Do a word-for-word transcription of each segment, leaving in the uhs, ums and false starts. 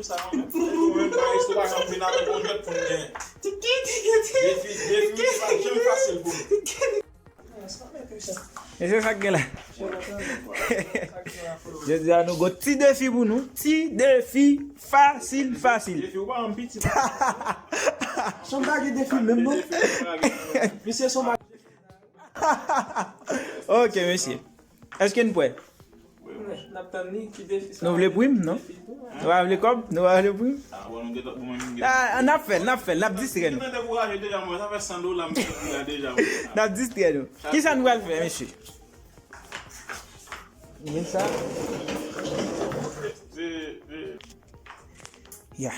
Sa mwen menm. Mwen menm pa resto pa janm vin avèk yon jwèt pou m gen. Defi, defi, defi pa janm fasil pou mwen. E se sa k gen la. Jodi a nou gon ti defi pou nou. Ti defi fasil, fasil. Defi ou pa yon piti. Son bagay defi menm non. Misye son bagay. Ok, mesye. Èske n prè? N ap tann li, ki defi sa? Nou vle prim, non? Nou pa vle kòb? Nou pa vle prim? Ah, bon, nou gentan, bon, mwen, mwen gentan. Ah, n ap fè l, n ap fè l, n ap distrè nou. Gentan dekouraje deja, mwen, sa fè san dola, m gentan dekouraje deja, mwen. N ap distrè nou. Kisa nou pral fè, mesye? Men sa. Se, se. Ya.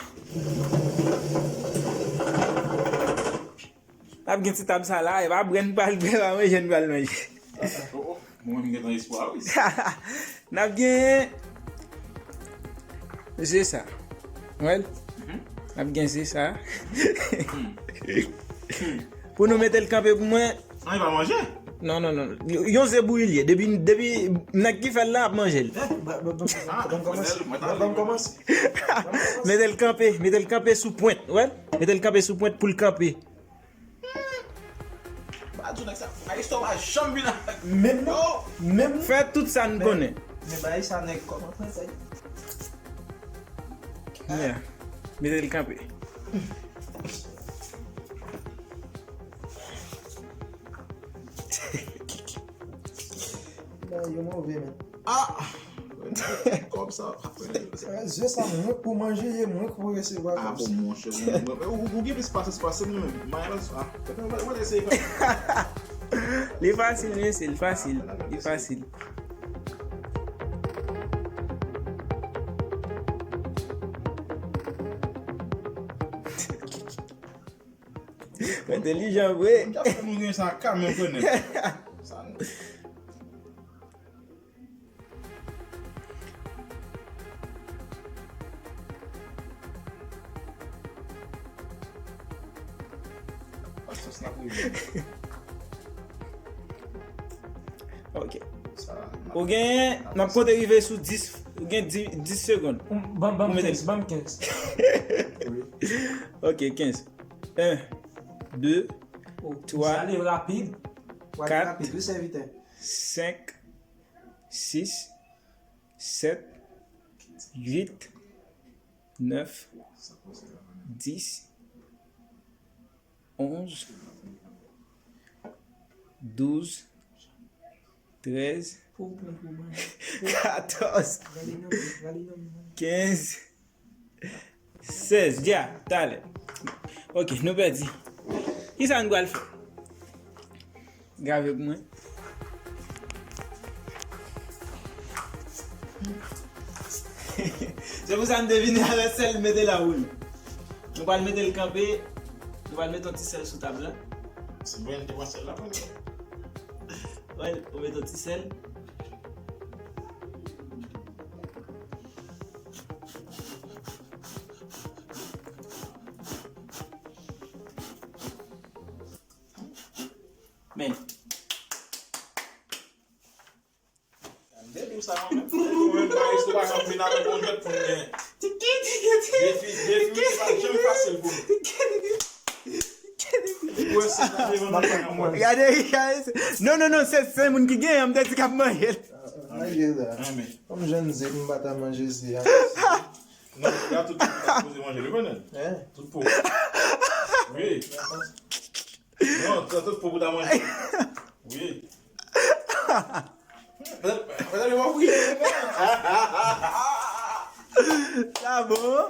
N ap gen ti tab sa la, e pa bwè n pral bwè, pa manje n pral manje. Oh, oh, mwen menm gentan espwa, wi. N ap gen, se sa. Wè l? Mhm. N ap gen se sa. Hmm. Hmm. Pou nou mete l kanpe pou mwen. An, li pa manje? Non, non, non. Yon ze bouyi l ye. Depi, depi nèg ki fè l la ap manje l. Eh, ba, ba, ba, ah, ban m kòmanse. Ban m kòmanse. Mete l kanpe, mete l kanpe sou pwent, wè? Mete l kanpe sou pwent pou l kanpe. Ba di nèg sa, Aristo pa janm vin avèk menm non, menm non. Fè tout sa n konnen. Men bagay sa nèg kòman fè sa? Yeah. Mete l kanpe. Bagay yo move, men. Ah! Kòb sa. Eh, ze sa mwen pou manje ye, mwen pou resevwa kòb sa. Ah, bon, monchè, mwen, mwen, ou, ou gen plis pasyans pase m, men. Mayas, ah, mwen, mwen eseye fè. Li fasil, mesye, li fasil. Li fasil. Entèlijan vre. M t ap fè nou gen sa kanmenm, frè nèg. Sa nou. Pasyans n ap rive. Ok. Ou gen, n ap konte rive sou dis, ou gen dis, dis segonn. Ban m, ban m kenz, ban m kenz. Ok, kenz. En, de, twa, kat, senk, sis, sèt, uit, nèf, dis, onz, douz, trèz, katòz, kenz, sèz, dja, talè. Ok, nou pèdi. Kisa nou pral fè? Grave pou mwen. Se pou sa m te vini avè sèl, mete la pou nou. Nou pral mete l kanpe. Nou pral mete yon ti sèl sou tab la. Se mwen ki pran sèl la pou nou. Wè, ou mete yon ti sèl. Men. Depi ou sa, mwen menm, mwen menm pa resto pa janm vin avèk yon jwèt pou m gen. Defi, defi pa janm fasil pou mwen. Ou wè sa, sa devan nan kanal mwen. Gade, gade. Non, non, non, se, se moun ki genyen, m te di k ap manje l. Manje sa. Kòm jèn ze, m pa ta manje ze a. Non, la tout pou ta poze manje, li konnen. Tout pou. Wi. Non, tout pou pou ta manje. Wi. Sa bon.